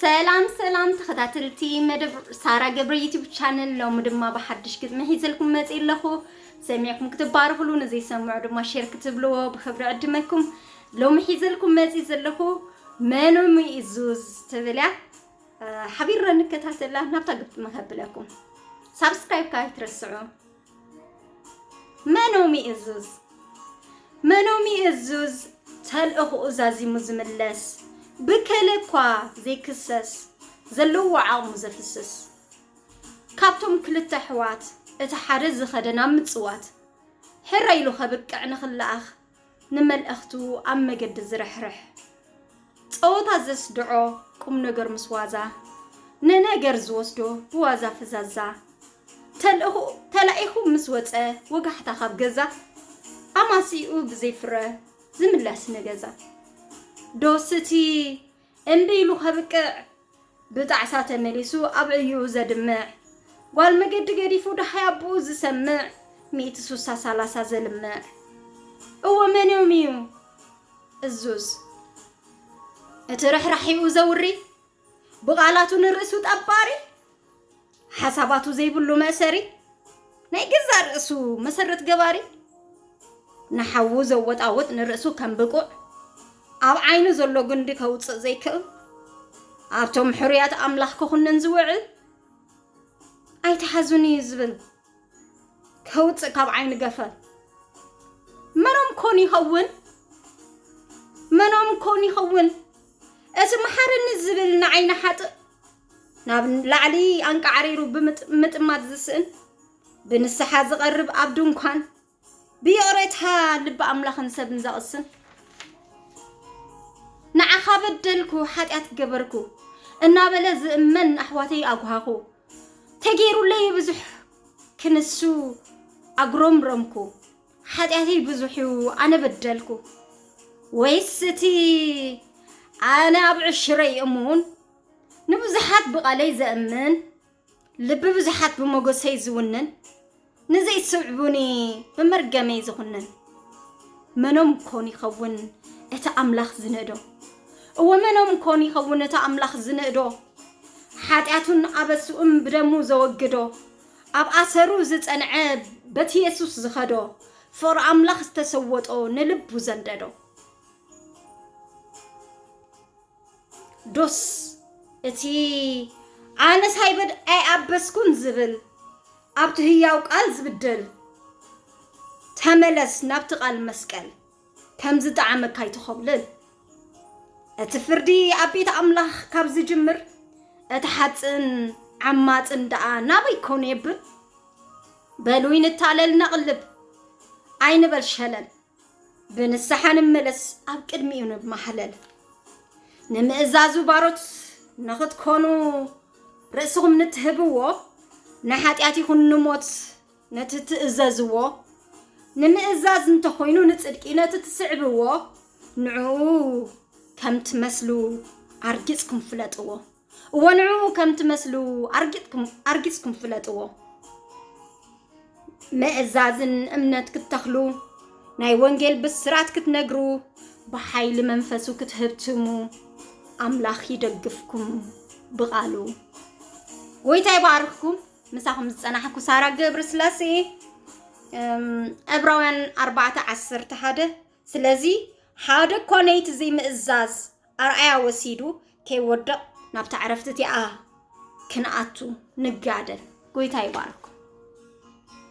ሰላም ሰላም ተኸታተልቲ መደብ ሳራ ገብረ ዩቲዩብ ቻነል፣ ሎሚ ድማ ብሓድሽ ግጥሚ ሒዘልኩም መፂእ ኣለኹ። ሰሚዕኩም ክትባረኽሉ፣ ንዘይሰምዑ ድማ ሼር ክትብልዎ ብኽብሪ ዕድመኩም። ሎሚ ሒዘልኩም መፂእ ዘለኹ መኖም እዩ እዙዝ ትብል እያ። ሓቢርና ንከታተላ፣ ናብታ ግጥሚ ከብለኩም። ሳብስክራይብ ካይትረስዑ። መኖም እዩ እዙዝ? መኖም እዩ እዙዝ? ተልእኽኡ ዛዚሙ ዝምለስ፣ ብከለ እኳ ዘይክሰስ፣ ዘለዎ ዓቕሙ ዘፍስስ። ካብቶም ክልተ ኣሕዋት እቲ ሓደ ዝኸደ ናብ ምጽዋት፣ ሕረ ኢሉ ከብቅዕ ንኽለኣኽ፣ ንመልእኽቱ ኣብ መገዲ ዝርሕርሕ። ጸወታ ዘስድዖ ቁም ነገር ምስ ዋዛ፣ ንነገር ዝወስዶ ብዋዛ ፈዛዛ። ተልእኹ ተላኢኹ ምስ ወጸ ወጋሕታ ካብ ገዛ፣ ኣማሲኡ ብዘይ ፍረ ዝምለስ ንገዛ። ዶስ እቲ እምቢ ኢሉ ከብቅዕ፣ ብጣዕሳ ተመሊሱ ኣብ ዕዩኡ ዘድምዕ፣ ጓል መገዲ ገዲፉ ደሃይ ኣቦኡ ዝሰምዕ፣ ሚእቲ ሱሳ ሳላሳ ዘልምዕ። እወ መኖም እዩ እዙዝ? እቲ ርሕራሒኡ ዘውሪ፣ ብቓላቱ ንርእሱ ጠባሪ፣ ሓሳባቱ ዘይብሉ መእሰሪ፣ ናይ ገዛእ ርእሱ መሰረት ገባሪ፣ ንሓዉ ዘወጣውጥ ንርእሱ ከም ብቁዕ፣ ኣብ ዓይኑ ዘሎ ጉንዲ ከውጽእ ዘይክእል፣ ኣብቶም ሕሩያት ኣምላኽ ክኹንን ዝውዕል፣ ኣይትሓዙኒ እዩ ዝብል፣ ከውጽእ ካብ ዓይኒ ገፈል። መኖም ኮን ይኸውን? መኖም ኮን ይኸውን? እቲ መሓረኒ ዝብል ንዓይኒ ሓጥእ፣ ናብ ላዕሊ ኣንቃዕሪሩ ብምጥ-፣ ምጥማት ዝስእን፣ ብንስሓ ዝቐርብ ኣብ ድንኳን፣ ብይቕሬታ ልቢ ኣምላኽን ሰብን ዘቕስን። ንዓኻ በደልኩ፣ ሓጢኣት ገበርኩ እናበለ ዝእመን ኣሕዋተይ ኣጉሃኹ። ተገይሩለይ ብዙሕ ክንሱ ኣጉረምረምኩ። ሓጢኣተይ ብዙሕ እዩ፣ ኣነ በደልኩ። ወይስ እቲ ኣነ ኣብ ዕሽረይ እሙን፣ ንብዙሓት ብቓለይ ዘእምን፣ ልቢ ብዙሓት ብሞገሰይ ዝውንን፣ ንዘይስዕቡኒ ብመርገመይ ዝኹንን? መኖም ኮን ይኸውን እቲ ኣምላኽ ዝንእዶ? እወ፣ መኖም ኮን ይኸውን እቲ ኣምላኽ ዝንእዶ? ሓጢኣቱን ኣበስኡን ብደሙ ዘወግዶ፣ ኣብ ኣሰሩ ዝጸንዐ በቲ የሱስ ዝኸዶ፣ ፍቕሪ ኣምላኽ ዝተሰወጦ ንልቡ ዘንደዶ። ዶስ እቲ ኣነስ ኣይበድ-፣ ኣይኣበስኩን ዝብል፣ ኣብቲ ህያው ቃል ዝብድል? ተመለስ ናብቲ ቃል መስቀል፣ ከም ዝጠዓመካ ኣይትኾብልል። እቲ ፍርዲ ኣብ ቤት ኣምላኽ ካብ ዝጅምር፣ እቲ ሓጽን ዓማጽን ደኣ ናበይ ኮን የብል? በሉ ይንታለል ነቕልብ፣ ኣይንበል ሸለል። ብንስሓ ንመለስ፣ ኣብ ቅድሚኡ ንማሕለል። ንምእዛዙ ባሮት ንኽትኮኑ ርእስኹም ንትህብዎ፣ ንሓጢኣት ይኹን ንሞት ነቲ ትእዘዝዎ፣ ንምእዛዝ እንተኾይኑ ንጽድቂ ነቲ ትስዕብዎ፣ ንዕኡ ከም ትመስሉ ኣርጊጽኩም ፍለጥዎ። እወ፣ ንዕኡ ከም ትመስሉ ኣርጊጽኩም፣ ኣርጊጽኩም ፍለጥዎ። ምእዛዝን እምነት ክትተኽሉ፣ ናይ ወንጌል ብስራት ክትነግሩ፣ ብሓይሊ መንፈሱ ክትህብትሙ፣ ኣምላኽ ይደግፍኩም ብቓሉ። ጎይታ ይባርኽኩም። ምሳኹም ዝጸናሕኩ ሳራ ገብረስላሴ። እም፣ ዕብራውያን ኣርባዕተ ዓሰርተ ሓደ። ስለዚ ሓደ እኳ ነይቲ ዘይምእዛዝ ኣርኣያ ወሲዱ ከይወድቕ፣ ናብታ ዕረፍቲ እቲኣ ክንኣቱ ንጋደል። ጎይታ ይባርኩም።